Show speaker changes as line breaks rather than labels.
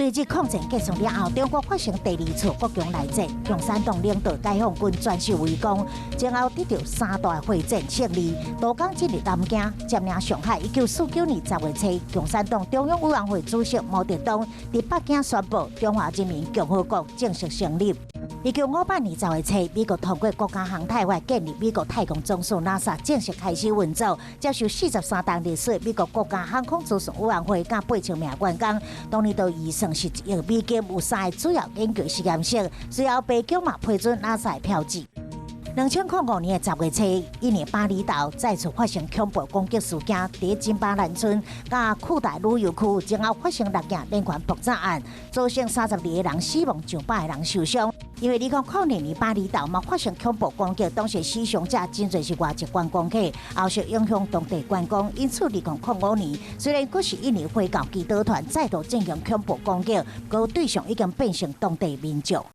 對日抗戰結束了後，中國發生第二次國共內戰，共產黨領導解放軍全守圍攻，前後得著三大會戰勝利，渡江進入南京，佔領上海。1949年10月7，共產黨中央委員會主席毛澤東佇北京宣布中華人民共和國正式成立。1958年10月7，美國通過國家航太法建立美國太空總署 NASA 正式開始運作。接受43冬歷史，美國國家航空諮詢委員會佮8千名員工，當年度預算是1億美金，有三个主要研究實驗室。隨後白宮嘛批准 NASA 的票子。2005年10月7，印尼巴厘島再次發生恐怖攻擊事件，佇金巴蘭村佮庫達旅遊區，前後發生六件連環爆炸案，造成32個人死亡，上百個人受傷。因為2006年巴厘島嘛發生恐怖攻擊，當時死傷者真濟是外籍觀光客，後續影響當地觀光。因此，2005年雖然閣是印尼回教祈禱團再度進行恐怖攻擊，閣對象已經變成當地民眾。